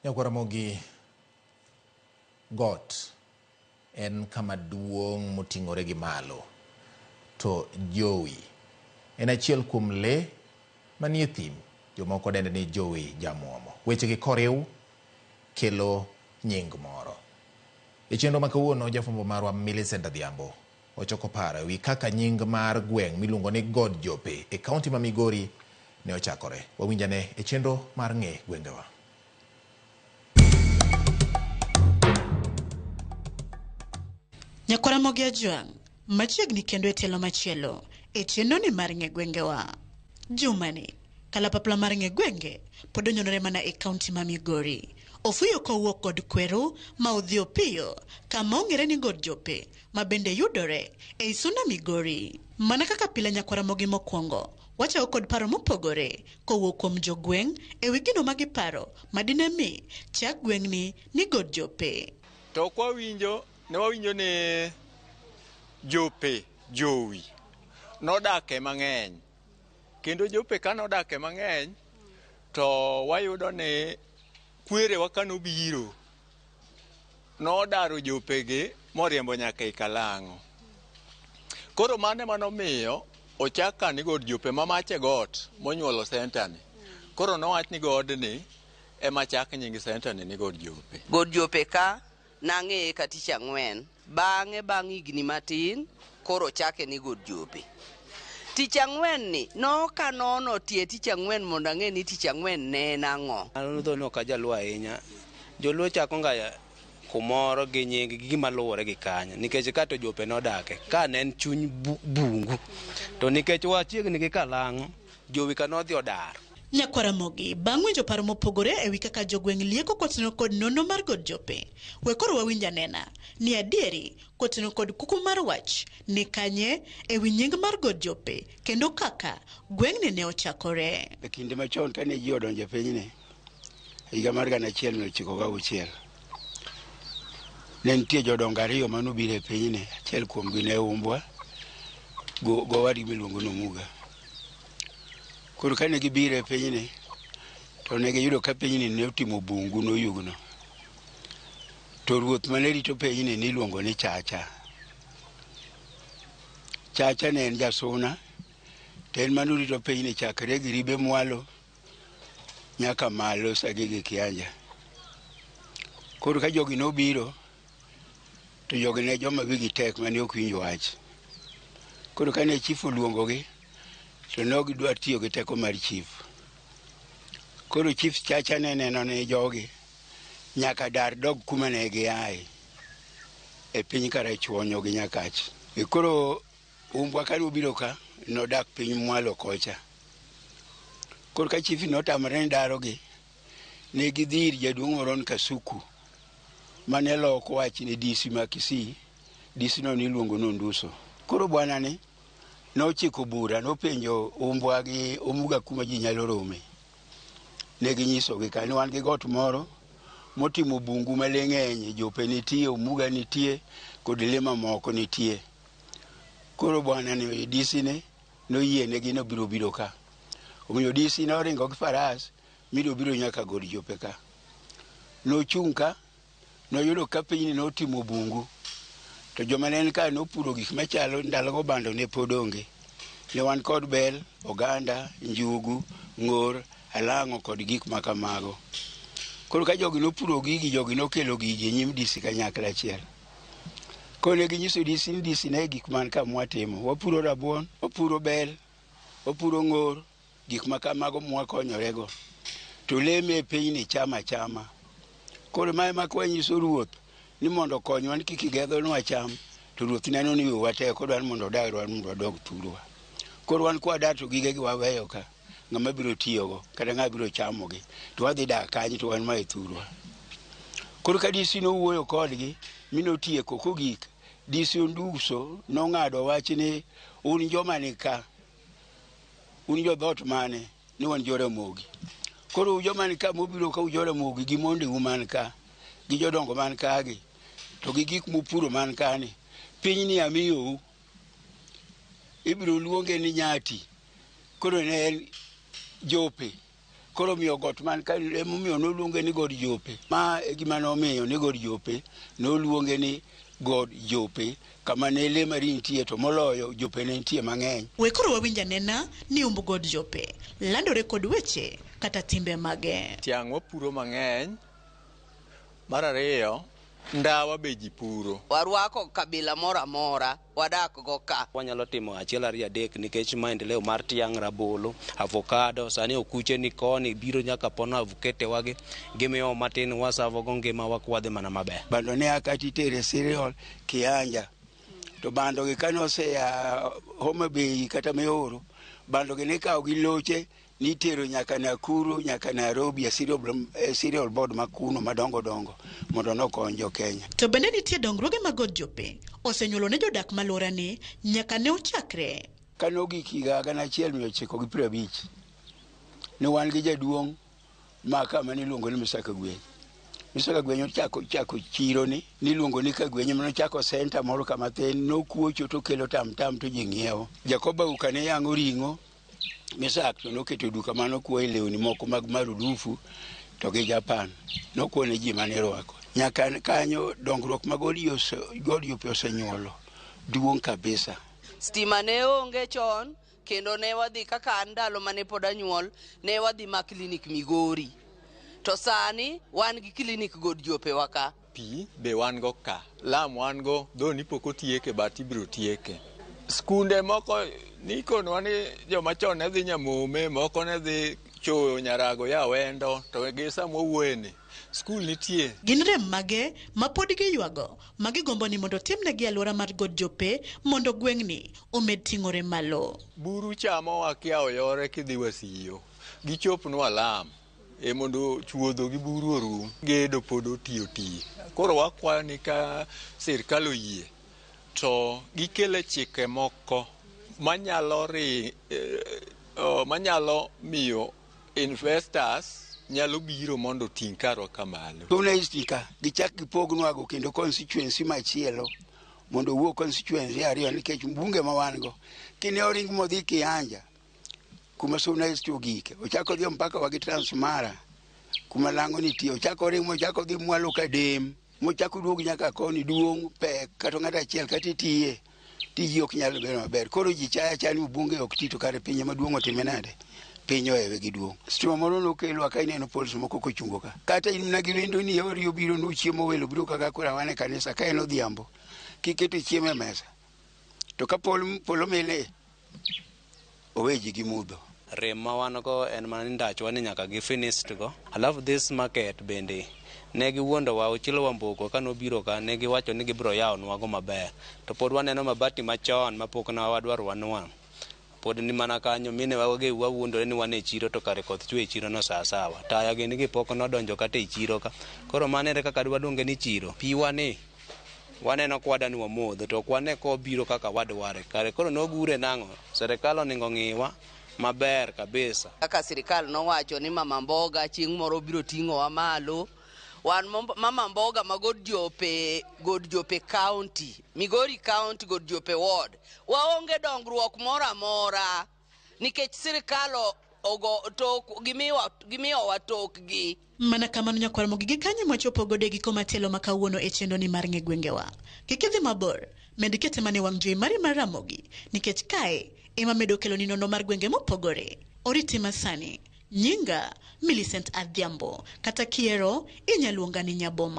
Nyakwaramogi got en kama duong' moting'ore gi malo, to jowi en achiel kuom le manie thim. Jomoko dende ni jowi jamuomo. Wechegi koriw kelo nying moro. E chenro ma kawuono jafwambo marwa Millicent Adhiambo ochoko paro ewi kaka nying mar gweng' miluongo ni God Jope e kaunti ma Migori ne ochakore. Wawinjane e chenro mar ng'e gwengewa. Nyakwaramogi Ajwang' machiegni kendo e tielo machielo e chenroni mar ng'e gwengewa. Jumani, kalapapla mar ng'e gwenge pod onyonore mana e kaunti ma Migori. Ofuyo kowuok God Kweru ma odhi Opiyo kama ong'ere ni God Jope ma bende yudore ei Suna Migori. Mana kaka pile Nyakwaramogi mokwongo, wachako kod paro mopogore kowuok kuom jogweng' e wi gino ma giparo ma dine mi chak gweng'ni ni God Jope. To kwawinjo, ne wawinjo ni Jope, Jowi, nodake mang'eny. Kendo Jope ka nodake mang'eny, to wayudo ni kwerewa ka nobiro, nodaro Jopegi moriembo nyaka e Kalang'o. Koro mano ema nomiyo ochak ka ni God Jope ma mach e got monyuolo senta ni. Koro nowach ni godni ema chak nying senta ni ni God Jope. God Jope ka nang'eye ka tich ang'wen, bang'e bang' higni matin koro ochake ni God Jope. Tich ang'wen ni nokanono tie tich ang'wen mondo ang'e ni tich ang'wen ne en ang'o. An dhoni ok ajaluo ahinya. Joluo chako nga kumoro gi nying gi gima luwore gi kanyo nikech ka to Jope nodake ka ne en chuny bungu to nikech wachiegni gi Kalang'o Jowi ka nodhi odar. Nyakwaramogi, bang' winjo paro mopogore e wi kaka jogweng' lieko kotenore kod nonro mar God Jope, we koro wawinj anena ni adieri kotenore kod kuku mar wach ni kanye e wi nying mar God Jope kendo kaka gweng'ni ne ochakore. E kinde machon kane ji odonjo e pinyni, higa mar 1906, ne nitie jodongo ariyo mane obiro e pinyni. Achiel kuomgi ne Umbwa gowadgi miluongo ni Omuga. Koro kane gibiro e pinyni, to ne giyudo ka pinyni ne otimo bungu noyugno. To ruoth mane rito pinyni niluongo ni Chacha. Chacha ne en jasuna, to en mane orito pinyni chakre Giribe mwalo nyaka malo Sagigi Kianja. Koro ka jogi nobiro, to jogi ne joma wigi tek mane ok winj wach. Koro kane chief oluongogi, to ne ok gidwar tiyo gi teko mar chief. Koro chief Chacha ne neno ni jogi nyaka dar dog kuma ne giaye e piny Karachuonyo gi Nyakach. E koro Umbwa kane obiro ka, nodak piny mwalo kocha. Koro ka chief notamore ni darogi, ne gidhi ir jaduong' moro ni Kasuku, mane loko wach ne DC ma Kisii, DC no niluongo ni Onduso. Koro bwana ni nochiko bura, nopenjo Umbwa gi Omuga kuma ji nyalo rome. Ne ginyisogi ka ni wan gi got moro motimo bungu ma lee ng'eny, Jope nitie, Omuga nitie, kod lee mamoko nitie. Koro bwana ni DC ni noyie negi nobiro biro ka. Omiyo DC noringo gi faras mi nobiro nyaka God Jope ka. Nochung' ka, noyudo ka pinyni notimo bungu. To joma ne en ka nopuro gik machalo ndalogo bando ne pod onge. Ne wan kod bel, oganda, njugu, ng'or, alang'o kod gik ma kamago. Koro ka jogi nopuro gigi, jogi nokelo gigi e nyim DC kanyakla achiel. Koro ne ginyiso DC ni DC ne gik man ka mwatimo. Wapuro rabuon, wapuro bel, wapuro ng'or, gik ma kamago mwakonyorego. To le me pinyni chama achama. Koro ma ema kwanyiso ruoth ni mondo okonywa ni kik igedhonwa cham, to ruoth neno ni wiwa tek, odwaro mondo odag, odwaro mondo wadog thurwa. Koro wan kwadak to gigegi waweyo ka, ng'ama biro tiyogo kata ng'ama biro chamogi, to wadhi dak kanye to wan ma e thurwa. Koro ka DC nowuoyo kodgi mi notieko kogik, DC Onduso nong'ado wach ni un joma ni ka, un jo dhoot mane? Ni wan jo Ramogi. Koro u joma ni ka mobiro ka u jo Ramogi gi mondeu man ka, gi jodongo man ka gi, to gi gik mupuro man ka ni, pinyni amiyou. Ibiro luonge ni Nyati. Koro ne en Jope. Koro miyo got man ka emomiyo noluonge ni God Jope. Ma e gima nomiyo ni God Jope, noluonge ni God Jope, kama ne lee mari nitie to moloyo Jope ne nitie mang'eny. We koro wawinj anena ni umb God Jope landore kod weche kata timbe mage. Tiang' wapuro mang'eny. Mar ariyo, ndawa be ji puro. Warwako kabila moro amora wadak go ka. Wanyalo timo achiel ariyo adek nikech maendeleo mar tiang', rabolo, avocado, sani okuche ni koni biro nyaka pono avokete wagi gimiyo matin wasavo go ngimawa kwadhi mana maber. Bando ne a kata itere cereal Kianja. To bando gi kane osea Homa Bay kata Mioro, bando gi nikawo gi loche nitero nyaka Nakuru, nyaka Nairobi e cereal board ma kuno madongo dongo mondo nokony jo Kenya. To bende nitie dongruoge mag God Jope osenyuolo ne jodak malworani nyaka ne ochakre. Kane ogik higa 1950, ne wan gi jaduong' ma kama niluongo ni Musa Kagwenyi. Musa Kagwenyi ochako chako chiro ni niluongo ni Kagwenyi, manochako center moro kama thin, nokuocho to kelo tam tam to ji ng'iewo. Jacob Auka ne yang'o ring'o, Misak to noketo duka manokuoye lewni moko mag marudufu to gi Japan, nokuo ne ji mane rwako. Nyaka kanyo dongruok ma God Jope osenyuolo duong' kabisa. Stima ne onge chon kendo ne wadhi kaka an ndalo mane pod anyuol ne wadhi ma klinik Migori. To sani wan gi klinik God Jope wa ka. Pi be wan go ka. Lam wan go, dho ni pok otieke but ibiro tieke. Skunde moko nikonwa ni joma chon ne dhi Nyamome, moko ne dhi Choyo, Nyarago, Yawendo, to gi sama wawuoye ni skul nitie. Gin rem mage ma pod giywago ma gigombo ni mondo timnegi alwora mar God Jope mondo gweng'ni omed ting'ore malo. Buru chamowa kiyawo yore kidhi Wasiyo. Gichopnwa lam e mondo chuodho gi buru orum. Gedo pod oti oti. Koro wakwayo ni ka sirkal oyie to gikele chike moko manyalo miyo investors nyalo biro mondo oting' karwa kamalo. Journalistika gichak gipognwago kendo constituency machielo mondo owuo constituency ariyo nikech mbunge ma wan go kine oring modhi Kianja kuma journalist ogike ochako dhi mpaka wa gi Transmara kuma lang'o nitie ochako oring mochako dhi mwalo Kadem mochako duog nyaka koni duong' pek kata ng'ato achiel kata itiye tiji ok nyal bedo maber. Koro ji chaya chaya ni mbunge ok ti to kare pinye maduong' otime nade? Piny ohewe gi duong'. Stima moro nokelwa ka ineno pols moko kochungo ka. Kata in mana gi wendo ni ori obiro nu chiemo welo biro kaka koro wan e kanisa ka en odhiambo. Kiketo chiemo e mesa. To ka polo mile owe ji gi mudho. Rem ma wan go en mana ni ndachwa ni nyaka gi finished go. Alafu this market bende ne giwuondowa Ochilo Wamboko kanobiro ka ne giwacho ni gibiro yawonwa go maber. To pod waneno mabati machon mapok ne wadwaro wanwang'. Pod ni mana kanyo mine wage wawuondore ni wan e chiro to kare koth chwe e chiro no saa sawa. Taya gini gi pok nodonjo kata e chiro ka. Koro mano ere kaka dwaluonge ni chiro. Pi wa ni waneno kwada ni wamodho to ok wane kobiro kaka wadware. Kare koro nogure nang'o? Sirikal onego ng'iwa maber kabisa. Kaka sirikal nowacho ni mama mboga chieng' moro biro ting'owa malo. Wan mama mboga ma God Jope, God Jope County, Migori County, God Jope Ward. Waonge dongruok moro amora nikech sirikal ogo tok gimiyowa tokgi. Mana kamano nyakwar Ramogi gi kanyo mwachopo godo e giko matelo ma kawuono e chenro ni mar ng'e gwengewa. Kik idhi mabor, med kete mana e wang' jowi mari mar Ramogi nikech kae ema medo keloni nonro mar gwenge mopogore. Oriti masani. Nyinga Millicent Adhiambo kata kiero inyaluonga ni Nyaboma.